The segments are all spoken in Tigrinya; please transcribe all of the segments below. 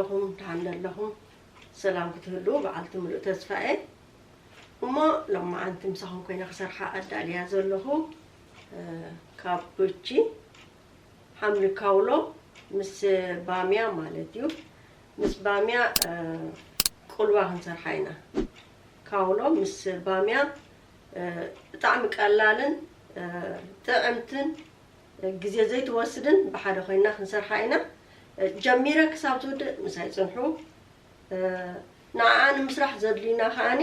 ኣለኹም፣ ደሓን ዘለኹም፣ ሰላም ክትህልዉ በዓልቲ ምሉእ ተስፋ እየ። እሞ ሎማዓንቲ ምሳኹም ኮይነ ክሰርሓ ኣዳልያ ዘለኹ፣ እ፣ ካብ ብቺ ሓምሊ ካውሎ ምስ ባምያ ማለት እዩ። ምስ ባምያ፣ እ፣ ቁልዋ ክንሰርሓ ኢና። ካውሎ ምስ ባምያ፣ እ፣ ብጣዕሚ ቀላልን፣ እ፣ ጥዕምትን፣ እ፣ ግዜ ዘይትወስድን ብሓደ ኮይና ክንሰርሓ ኢና። እ፣ ጀሚረ ክሳብ ዝውድእ ምሳይ ጽንሑ። እ፣ ንዓኣ ንምስራሕ ዘድልዩና ከኣኒ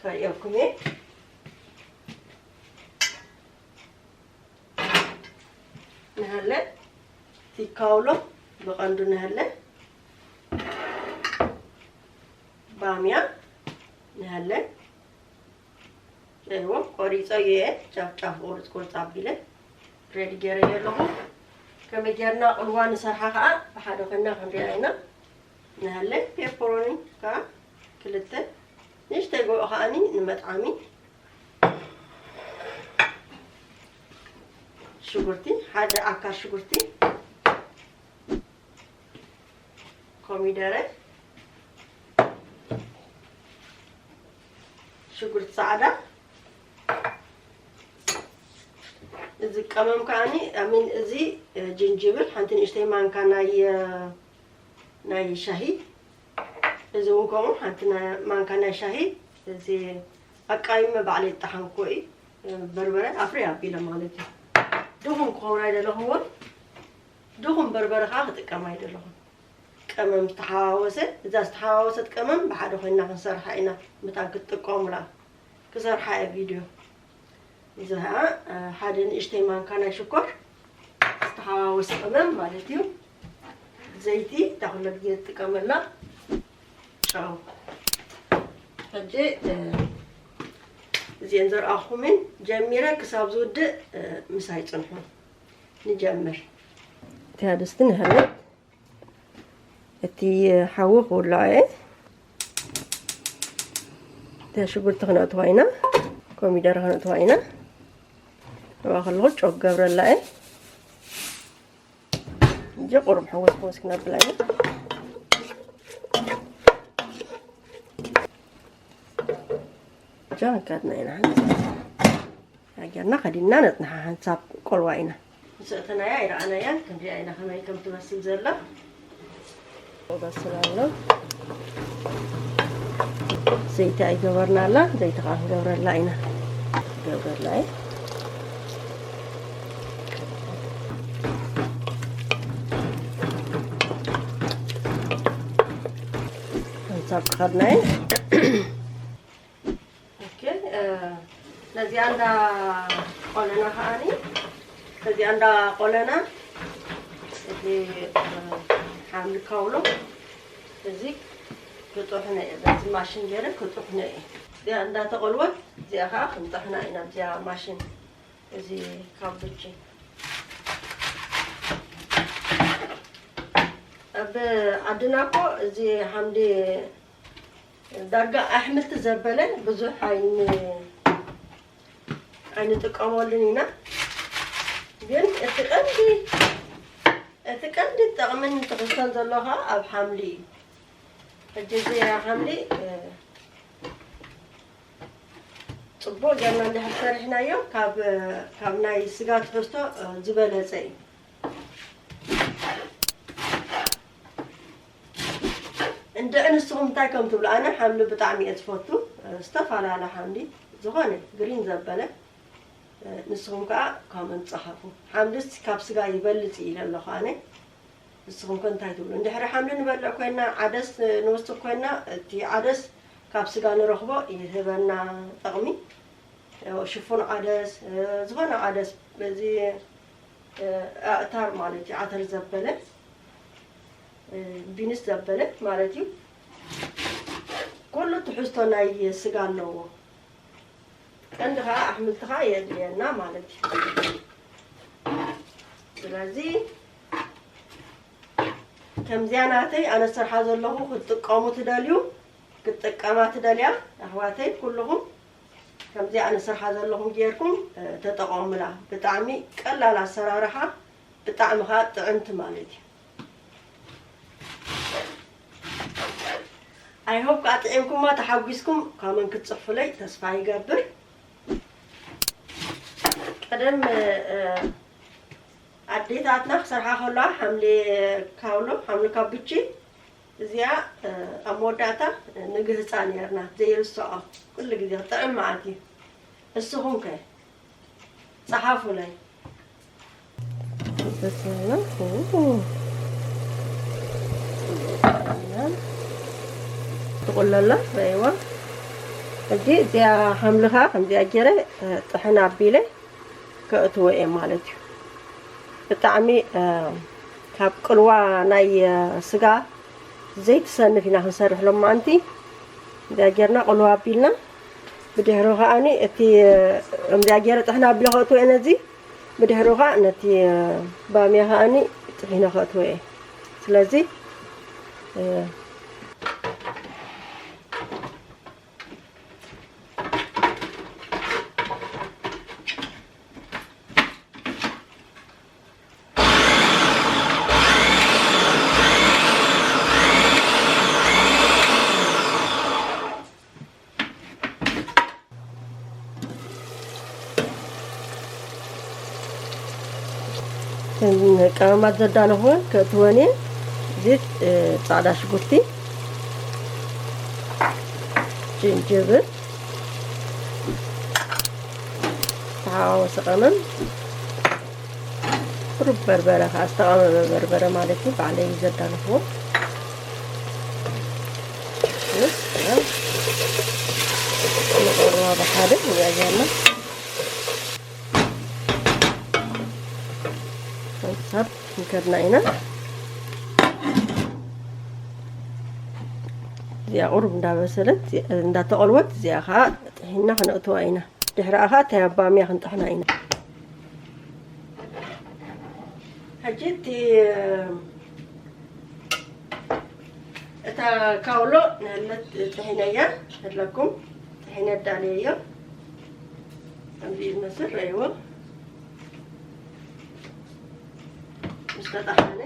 ከርእየኩም እየ። ንሃለ እቲ ካውሎ ብቐንዱ ንሃለ፣ ባምያ ንሃለ፣ እዎ ቆሪጸዮ እየ፣ ጫፍ ጫፍ ቁርጽ ቁርጽ ኣቢለ ሬዲ ገይረዮ ኣለኹ። ከመይ ጌርና ቁልዋ ንሰርሓ ከኣ ብሓደ ኮይና ክንሪኣ ኢና። ንሃለ ፔፐሮኒ ከኣ ክልተ፣ ንእሽተይ ጎኦ ከኣኒ ንመጥዓሚ። ሽጉርቲ፣ ሓደ ኣካል ሽጉርቲ፣ ኮሚደረ፣ ሽጉርቲ ጻዕዳ፣ እዚ ቀመም ከኣኒ፣ ኣሚን፣ እዚ፣ እ፣ ጅንጅብል ሓንቲ ንእሽተይ ማንካ ናይ፣ እ፣ ናይ ሻሂ፣ እዚ እውን ከምኡ ሓንቲ ናይ ማንካ ናይ ሻሂ፣ እዚ ኣቃይመ ባዕለይ ዝጠሓንኮ እዩ። በርበረ ኣፍሪ ኣቢለ ማለት እዩ። ድኹም ክኸውን ኣይደለኹን፣ ድኹም በርበረ ከዓ ክጥቀም ኣይደለኹን። ቀመም ዝተሓዋወሰ፣ እዛ ዝተሓዋወሰት ቀመም ብሓደ ኮይና ክንሰርሓ ኢና፣ መታን ክትጥቀሙላ ክሰርሓ እየ ቪድዮ። እዚ ከዓ፣ እ፣ ሓደ ንእሽተይ ማንካ ናይ ሽኮር ዝተሓዋወሰ ቀመም ማለት እዩ። ዘይቲ፣ እታ ኩሉ ግዜ ዝጥቀመላ ጨው። ሕጂ፣ እ፣ እዚአን ዘርኣኹምን ጀሚረ ክሳብ ዝውድእ፣ እ፣ ምሳይ ጽንሑ። ንጀምር። እቲኣ ድስቲ ንህለት። እቲ ሓዊ ክውላዕ እየ። እታ ሽጉርቲ ክነእትዋ ኢና፣ ኮሚደረ ክነእትዋ ኢና። ኣብኣ ከለኹ ጨው ክገብረላ እየ። እጂ ቁሩብ ሕውስ ሕውስ ክነብላ ኢና። እጃ ከድና ኢና። ሃገርና ከዲና ነጽንሓ ሓንሳብ ቆልዋ ኢና። ምስ እተናያ ኣይረኣናያን፣ ክንሪኣ ኢና ከመይ ከም ትመስል ዘላ። ይበስል ኣሎ። ዘይቲ ኣይገበርናላ፣ ዘይቲ ከዓ ክንገብረላ ኢና። ክገብረላ እየ። ሓንሳብ ክኸድና እየ። ኦኬ፣ እ፣ ነዚኣ እንዳ ቆለና ከኣኒ፣ ነዚኣ እንዳ ቆለና፣ እቲ፣ እ፣ ሓምሊ ካውሎ፣ እዚ ክጥሕነ እየ፣ በዚ ማሽን ገይረ ክጥሕነ እየ። እዚኣ እንዳ ተቆልወት፣ እዚኣ ከኣ ክንጥሕና ኢና፣ እዚኣ ማሽን፣ እዚ ካብ ብቺ። ኣብ ዓድና እኮ እዚ ሓምሊ ዳርጋ ኣሕምልቲ ዘበለ ብዙሕ ኣይን-፣ ኣይንጥቀመሉን ኢና። ግን እቲ ቀንዲ፣ እቲ ቀንዲ ጥቕምን ትሕዝቶን ዘሎ ኸዓ ኣብ ሓምሊ እዩ። ሕጂ እዚ ሓምሊ፣ እ፣ ጽቡቕ ጌርና እንድሕር ሰሪሕናዮ ካብ፣ ካብ ናይ ስጋ ትሕዝቶ፣ እ፣ ዝበለጸ እዩ። እንድዒ ንስኹም እንታይ ከም ትብሉ፣ ኣነ ሓምሊ ብጣዕሚ እየ ዝፈቱ። ዝተፈላለ ሓምሊ፣ ዝኾነ ግሪን ዘበለ፣ ንስኹም ከኣ ኮመንት ጸሓፉ። ሓምልስ ካብ ስጋ ይበልጽ ኢለ ኣለኹ ኣነ። ንስኹም ከ እንታይ ትብሉ? እንድሕሪ ሓምሊ ንበልዕ ኮይና፣ ዓደስ ንወስኽ ኮይና፣ እቲ ዓደስ ካብ ስጋ ንረኽቦ ይህበና ጠቕሚ። ሽፉን ዓደስ፣ ዝኾነ ዓደስ፣ በዚ ኣእታር ማለት እዩ፣ ዓተር ዘበለ፣ ቢንስ ዘበለ ማለት እዩ። ኩሉ ትሕዝቶ ናይ ስጋ ኣለዎ። ቀንዲ ኸዓ ኣሕምልቲ ኸዓ የድልየና ማለት እዩ። ስለዚ ከምዚኣ ናተይ ኣነ ዝሰርሓ ዘለኹ ክትጥቀሙ ትደልዩ፣ ክትጥቀማ ትደልያ ኣሕዋተይ ኩልኹም ከምዚኣ ኣነ ዝሰርሓ ዘለኹም ጌርኩም፣ እ፣ ተጠቐሙላ። ብጣዕሚ ቀላል ኣሰራርሓ፣ ብጣዕሚ ኸዓ ጥዕምቲ ማለት እዩ። I hope ከዓ ጥዒምኩማ ተሓጒስኩም comment ክትጽሕፉለይ ተስፋ ይገብር። ቀደም ኣዴታትና ክሰርሓ ከለዋ ሓምሊ ካውሎ ሓምሊ ካቡቺ እዚኣ ኣብ መወዳእታ ንግህፃ ነርና ዘይርስዖ ኩሉ ግዜ ክጥዕም ማለት እዩ። እስኹም ከ? ጸሓፉለይ። በስመ አብ። ትቑለላ ረይዋ። ሕጂ እዚኣ ሓምልኻ ከምዚኣ ገይረ ጥሕን ኣቢለ ከእትዎ እየ ማለት እዩ። ብጣዕሚ ካብ ቅልዋ ናይ ስጋ ዘይትሰንፍ ኢና ክንሰርሕ ሎማዓንቲ። እዚኣ ጌርና ቅልዋ ኣቢልና ብድሕሩ ከዓኒ እቲ ከምዚኣ ገይረ ጥሕና ኣቢለ ከእትዎ እየ ነዚ። ብድሕሩ ከዓ ነቲ ባምያ ከዓኒ ጥሒነ ከእትዎ እየ። ስለዚ ቀመማት ዘዳለኹወን ከእትወን እየ። እዚ ፃዕዳ ሽጉርቲ፣ ጅንጅብል፣ ዝተሓዋወሰ ቀመም፣ ቁሩብ በርበረ ከዓ ዝተቐመመ በርበረ ማለት እዩ። ባዕለይ እዩ ዘዳለኽዎ። ንቆርባ ብሓደ ንገዛና ሓንሳብ ንከድና ኢና። እዚኣ ቁሩብ እንዳበሰለት እንዳተቐልወት እዚኣ ከዓ ጥሒና ክነእትዋ ኢና። ድሕሪኣ ከዓ ተያባምያ ክንጥሕና ኢና። ሕጂ እቲ እታ ካውሎ ንህለት ጥሒነያ ኣለኩም። ጥሒነ ኣዳልየዮ። ከምዚ ዝመስል ረእይዎ። ምስ ተጣሓነ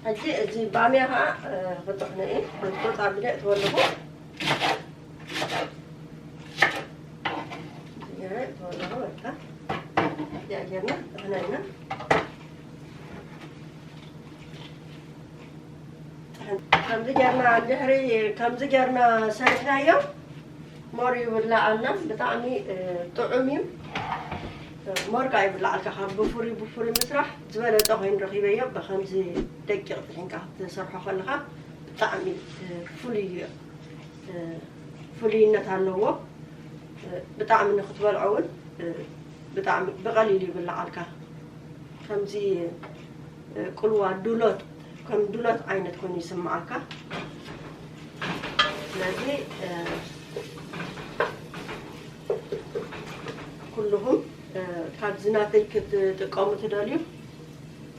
ሕጂ እዚ ባምያ ከዓ ክጥሕነ እየ። መንቆፅ ኣቢለ እትወለኹ እትወለኹ በቃ እዚኣ ጌርና ጥሕና ኢና። ከምዚ ጌርና እንድሕሪ ከምዚ ጌርና ሰሪሕናዮ ሞር ይብላዓልና። ብጣዕሚ ጥዑም እዩ። ሞር ከዓ ይብላዓልካ ካብ ብፍሩይ ብፍሩይ ምስራሕ ዝበለፀ ኮይኑ ረኺበዮ። ብከምዚ ደቂቕ ጥሒንካ ክትሰርሖ ከለካ ብጣዕሚ ፍሉይ እዩ። ፍሉይነት ኣለዎ። ብጣዕሚ ንክትበልዖ እውን ብጣዕሚ ብቐሊሉ ይብላዓልካ። ከምዚ ቅልዋ ዱሎት ከም ዱሎት ዓይነት ኮይኑ ይስምዓካ። ስለዚ ኩልኹም ካብዚ ናተይ ክትጥቀሙ ትደልዩ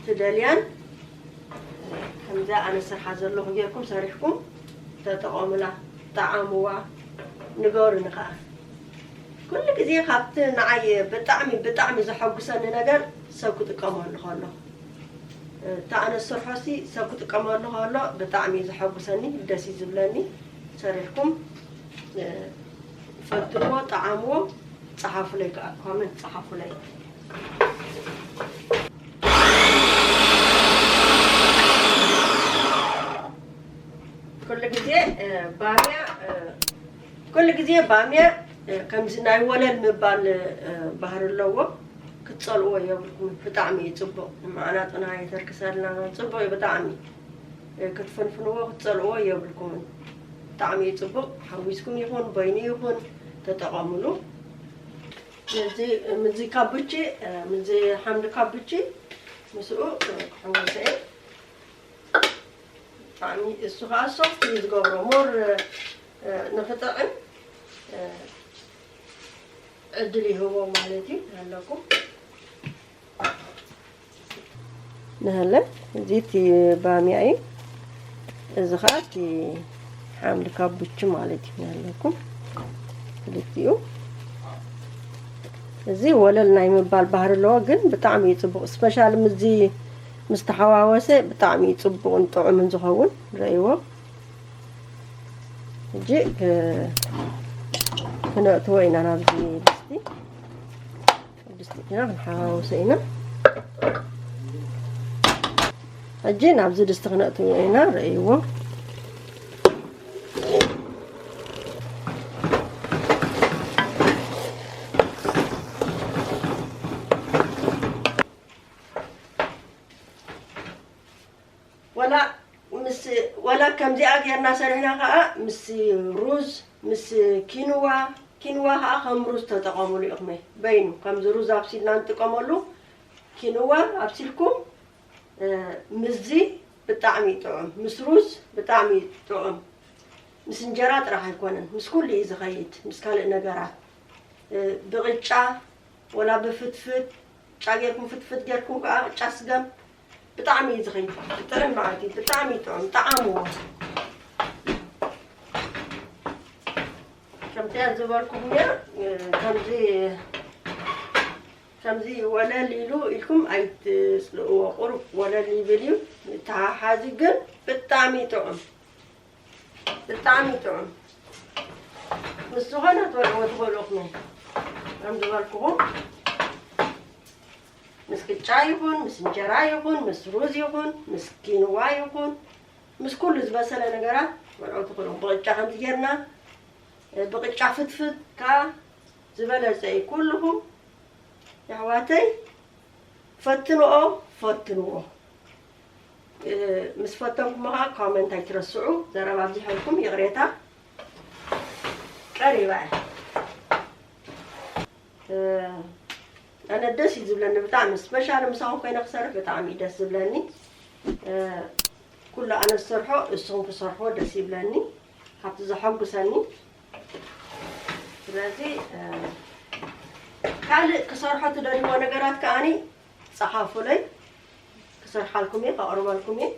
ትደልያን ከምዚ ኣነ ስርሓ ዘለኹ ጌርኩም ሰሪሕኩም ተጠቐሙላ፣ ጠዓምዋ፣ ንገሩኒ ከኣ። ኩሉ ግዜ ካብቲ ንዓይ ብጣዕሚ ብጣዕሚ ዘሐጉሰኒ ነገር ሰብ ክጥቀመሉ ከሎ እታ ኣነ ዝሰርሖሲ ሰብ ክጥቀመሉ ከሎ ብጣዕሚ እዩ ዘሐጉሰኒ፣ ደስ እዩ ዝብለኒ። ሰሪሕኩም ፈትንዎ፣ ጠዓምዎ፣ ጸሓፉለይ ከኣ ኮመንት ጸሓፉለይ። ኩሉ ግዜ ባምያ ኩሉ ግዜ ባምያ ከምዚ ናይ ወለል ምባል ባህሪ ኣለዎ። ክትጸልዎ የብልኩም። ብጣዕሚ እዩ ጽቡቕ። ንመዓናጥና የተርክሰልና። ጽቡቕ እዩ ብጣዕሚ። ክትፍንፍንዎ ክትጸልዎ የብልኩምን። ብጣዕሚ እዩ ጽቡቕ። ሓዊስኩም ይኹን በይኑ ይኹን ተጠቐምሉ። እዚ ምዚ ካቡቺ ምዚ ሓምሊ ካቡቺ ምስኡ ክሕወሰ እየ። ብጣዕሚ እሱ ከዓ ሶፍት እዩ ዝገብሮ ሞር ንክጥዕም ዕድል ይህቦ ማለት እዩ። ኣለኩም ንህለ እዚ እቲ ባምያ እዩ። እዚ ከዓ እቲ ሓምሊ ካቡቺ ማለት እዩ። ኣለኩም ክልቲኡ እዚ ወለል ናይ ምባል ባህሪ ኣለዎ፣ ግን ብጣዕሚ እዩ ፅቡቕ። ስፔሻል ምዚ ምስ ተሓዋወሰ ብጣዕሚ እዩ ፅቡቕን ጥዑምን ዝኸውን። ረእይዎ። ሕጂ ክ-፣ ክነእትዎ ኢና ናብዚ ድስቲ። ድስቲ ኢና ክንሓዋውሶ ኢና። ሕጂ ናብዚ ድስቲ ክነእትዎ ኢና፣ ረእይዎ። ወላ ምስ፣ ወላ ከምዚኣ ጌርና ሰሪሕና ከኣ ምስ ሩዝ፣ ምስ ኪንዋ፣ ኪንዋ ከኣ ከም ሩዝ ተጠቐምሉ ኢኹም። በይኑ ከምዚ ሩዝ ኣብሲልና እንጥቀመሉ ኪንዋ ኣብሲልኩም፣ እ፣ ምስዚ ብጣዕሚ ጥዑም፣ ምስ ሩዝ ብጣዕሚ ጥዑም። ምስ እንጀራ ጥራሕ ኣይኮነን፣ ምስ ኩሉ እዩ ዝኸይድ፣ ምስ ካልእ ነገራት። እ፣ ብቕጫ ወላ ብፍትፍት፣ ቅጫ ጌርኩም ፍትፍት ጌርኩም ከኣ ቅጫ ስገም ብጣዕሚ እዩ ዝኸይድ። ጥዑም ማለት እዩ፣ ብጣዕሚ ጥዑም፣ ጠዓምዎ። ከምቲ ዝበልኩኹም እያ፣ እ፣ ከምዚ፣ ከምዚ ወለል ኢሉ ኢልኩም ኣይትጽልእዎ። ቁሩብ ወለል ይብል እዩ። ተሓሓዚ ግን ብጣዕሚ ጥዑም፣ ብጣዕሚ ጥዑም። ምስ ዝኾነ ትበልዕዎ ትኽእሉ ኢኹም። ከም ዝበልኩኹም፣ ምስ ቅጫ ይኹን፣ ምስ እንጀራ ይኹን፣ ምስ ሩዝ ይኹን፣ ምስ ኪንዋ ይኹን፣ ምስ ኩሉ ዝበሰለ ነገራት ትበልዕዎ ትኽእሉ። ብቕጫ ከምዚ ጌርና፣ ብቕጫ ፍትፍት ከኣ ዝበለጸ እዩ። ኩልኹም የሕዋተይ ፈትንኦ፣ ፈትንዎ። እ፣ ምስ ፈተንኩሞ ኸዓ ኮመንት ኣይትረስዑ። ዘረባ ኣብዚሐልኩም ይቕሬታ። ቀሪባ እያ። እ፣ ኣነ ደስ እዩ ዝብለኒ ብጣዕሚ። ስፔሻሊ ምሳኹም ኮይነ ክሰርሕ ብጣዕሚ እዩ ደስ ዝብለኒ። እ፣ ኩሉ ኣነ ዝሰርሖ እሱኹም ክሰርሕዎ ደስ ይብለኒ። ካብቲ ዘሐጉሰኒ። ስለዚ፣ እ፣ ካልእ ክሰርሖ ትደልይዎ ነገራት ከኣኒ ጸሓፉለይ። ክሰርሓልኩም እየ፣ ከቕርበልኩም እየ።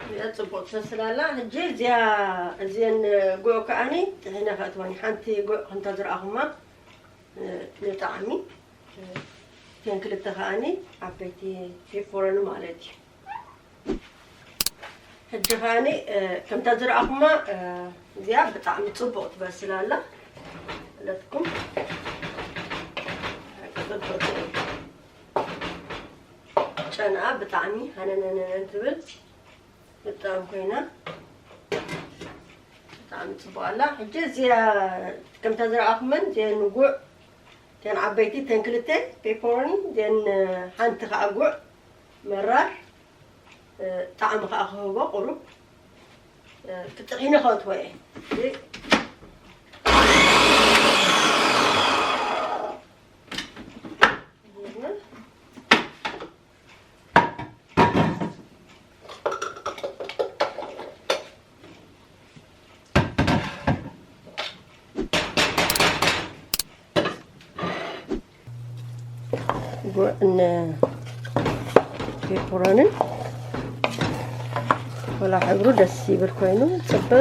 እዚኣ ጽቡቕ ትበስል ኣላ። ሕጂ እዚኣ፣ እዚአን ጉዕ ከኣኒ ጥሒነ ከእትወን። ሓንቲ ጉዕ ከምታ ዝረኣኹማ፣ እ፣ ንጣዕሚ፣ እ፣ እተን ክልተ ከኣኒ ዓበይቲ ፔፐሮኒ ማለት እዩ። ሕጂ ከኣኒ፣ እ፣ ከምታ ዝረኣኹማ፣ እ፣ እዚኣ ብጣዕሚ ጽቡቕ ትበስል ኣላ። ኣለትኩም ጽቡቕ ጨንኣ ብጣዕሚ ሃነነነነን ትብል። ብጣዕሚ ኮይና ብጣዕሚ ጽቡቕ ኣላ። ሕጂ እዚኣ ከምታ ዝረኣኹመን እዚአን ጉዕ፣ እተን ዓበይቲ፣ እተን ክልተ ፔፐሮኒ፣ እዚአን ሓንቲ ከኣ ጉዕ መራር፣ እ፣ ጣዕሚ ከኣ ክህቦ ቁሩብ፣ እ፣ ክጥሒነ ከእትዎ እየ። ጉዕን ፔፐሮንን ወላ ሕብሩ ደስ ይብል ኮይኑ ጽብቕ።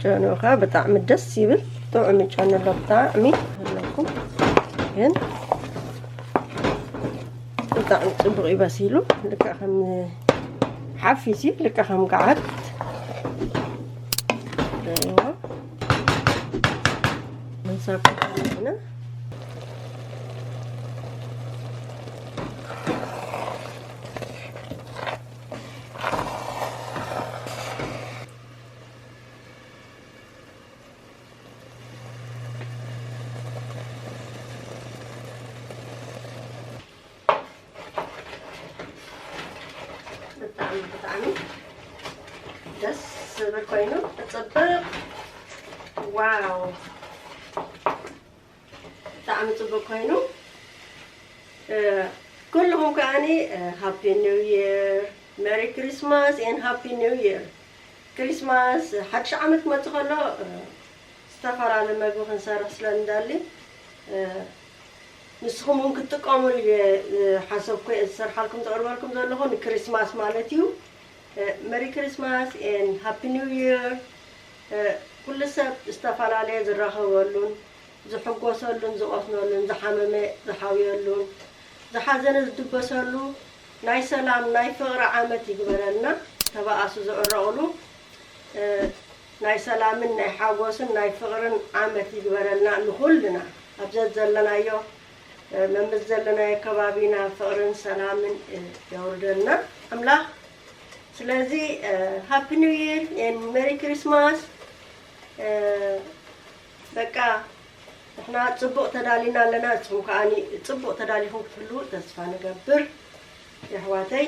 ጨንኡ ኸኣ ብጣዕሚ ደስ ይብል፣ ጥዑም ጨኑ ኣሎ፣ ብጣዕሚ ኣለኩም። ግን ብጣዕሚ ጽቡቕ እዩ በሲሉ፣ ልክዕ ከም ሓፊስ እዩ፣ ልክዕ ከም ገዓት። እዎ። ምንሳብ ኢና። ብጣዕሚ፣ ብጣዕሚ ደስ ዝብል ኮይኑ፣ ጽብቕ። ዋው! ብጣዕሚ ጽቡቕ ኮይኑ፣ እ፣ ኩልኹም ከኣኒ፣ እ፣ ሃፒ ኒው ይር፣ ሜሪ ክሪስማስ ኤን ሃፒ ኒው ይር። ክሪስማስ፣ ሓድሽ ዓመት ክመጽእ ከሎ፣ እ፣ ዝተፈላለየ መግቢ ክንሰርሕ ስለ እንደሊ፣ እ፣ ንስኹም እውን ክትጥቀሙሉ እየ፣ እ፣ ሓሰብኩ እየ ዝሰርሓልኩም ዘቕርበልኩም ዘለኹ ንክሪስማስ ማለት እዩ። እ፣ መሪ ክሪስማስ ኤንድ ሃፒ ኒው ይር። እ፣ ኩሉ ሰብ ዝተፈላለየ ዝራኸበሉን ዝሕጎሰሉን ዝቐስነሉን ዝሓመመ ዝሓውየሉን ዝሓዘነ ዝድበሰሉ ናይ ሰላም ናይ ፍቕሪ ዓመት ይግበረልና። ተባኣሱ ዝዕረቕሉ፣ እ፣ ናይ ሰላምን ናይ ሓጎስን ናይ ፍቕርን ዓመት ይግበረልና ንኹልና። ኣብ ዘዘለናዮ፣ እ፣ መምስ ዘለናዮ ከባቢና ፍቕርን ሰላምን፣ እ፣ የውርደልና ኣምላኽ። ስለዚ፣ እ፣ ሃፒ ኒው ይር ኤንድ ሜሪ ክሪስማስ። እ፣ በቃ ንሕና ጽቡቕ ተዳሊና ኣለና፣ ንስኹም ከኣ ጽቡቕ ተዳሊኹም ክትህልዉ ተስፋ ንገብር። የሕዋተይ፣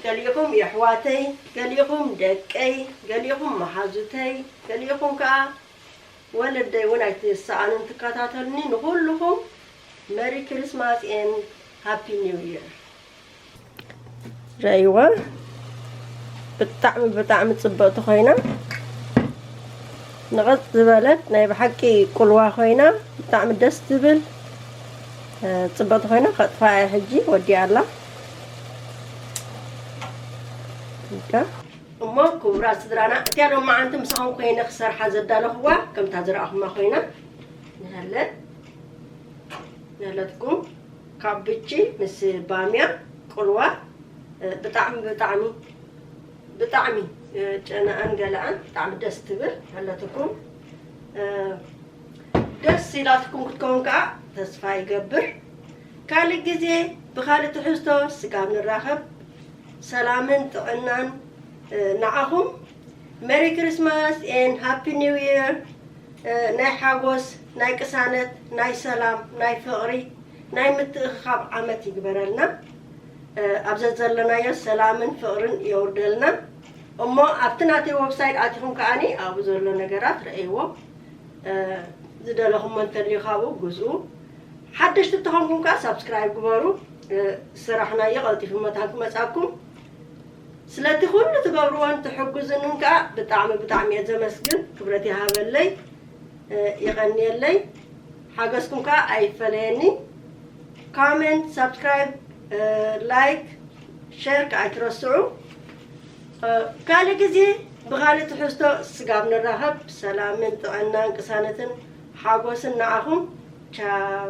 ገሊኹም የሕዋተይ፣ ገሊኹም ደቀይ፣ ገሊኹም መሓዙተይ፣ ገሊኹም ከኣ ወለደይ እውን ኣይትሰኣኑን ትከታተሉኒ። ንኹልኹም መሪ ክሪስማስ ኤንድ ሃፒ ኒው ይር። ረእይዋ፣ ብጣዕሚ ብጣዕሚ ጽብቕቲ ኮይና፣ ንቐጥ ዝበለት ናይ ብሓቂ ቁልዋ ኮይና፣ ብጣዕሚ ደስ ትብል፣ እ፣ ጽብቕቲ ኮይና። ከጥፋ እየ ሕጂ፣ ወዲኣ ኣላ። እካ። እሞ ክቡራት ስድራና፣ እቲኣ ሎማዓንቲ ምሳኹም ኮይነ ክሰርሓ ዘዳለኹዋ ከምታ ዝረኣኹማ ኮይና፣ ንሃለ፣ ንሃለትኩም። ካብ ብቺ ምስ ባምያ ቁልዋ፣ እ፣ ብጣዕሚ፣ ብጣዕሚ፣ ብጣዕሚ፣ እ፣ ጨነኣን ገለኣን ብጣዕሚ ደስ ትብል ኣለትኩም። እ፣ ደስ ኢላትኩም ክትከውን ከዓ ተስፋ ይገብር። ካልእ ግዜ ብኻልእ ትሕዝቶ ስጋብ ንራኸብ፣ ሰላምን ጥዕናን፣ እ፣ ንዓኹም። ሜሪ ክሪስማስ ኤንድ ሃፒ ኒው ይር። እ፣ ናይ ሓጎስ፣ ናይ ቅሳነት፣ ናይ ሰላም፣ ናይ ፍቕሪ፣ ናይ ምትእኽኻብ ዓመት ይግበረልና። እ፣ ኣብ ዘዘለናዮ ሰላምን ፍቕርን የውርደልና። እሞ ኣብቲ ናተይ ወብሳይት ኣቲኹም ከኣኒ ኣብኡ ዘሎ ነገራት ረእይዎ። እ፣ ዝደለኹሞ እንተልዩ ካብኡ ግዝኡ። ሓደሽቲ እንተኾንኩም ከኣ ሳብስክራይብ ግበሩ። እ፣ ስራሕናዮ ቀልጢፉ መታን ክመጻኩም። ስለቲ ኩሉ ትገብርዎን ትሕግዙንን ከኣ ብጣዕሚ፣ ብጣዕሚ እየ ዘመስግን። ክብረት ይሃበለይ፣ እ፣ የቐንየለይ። ሓገዝኩም ከኣ ኣይፈለየኒ። ኮሜንት፣ ሳብስክራይብ፣ እ፣ ላይክ፣ ሸር ከኣ ኣይትረስዑ። እ፣ ካልእ ግዜ ብኻልእ ትሕዝቶ ስጋብ ንራኸብ፣ ሰላምን ጥዕናን ቅሳነትን ሓጎስን ንዓኹም። ቻው።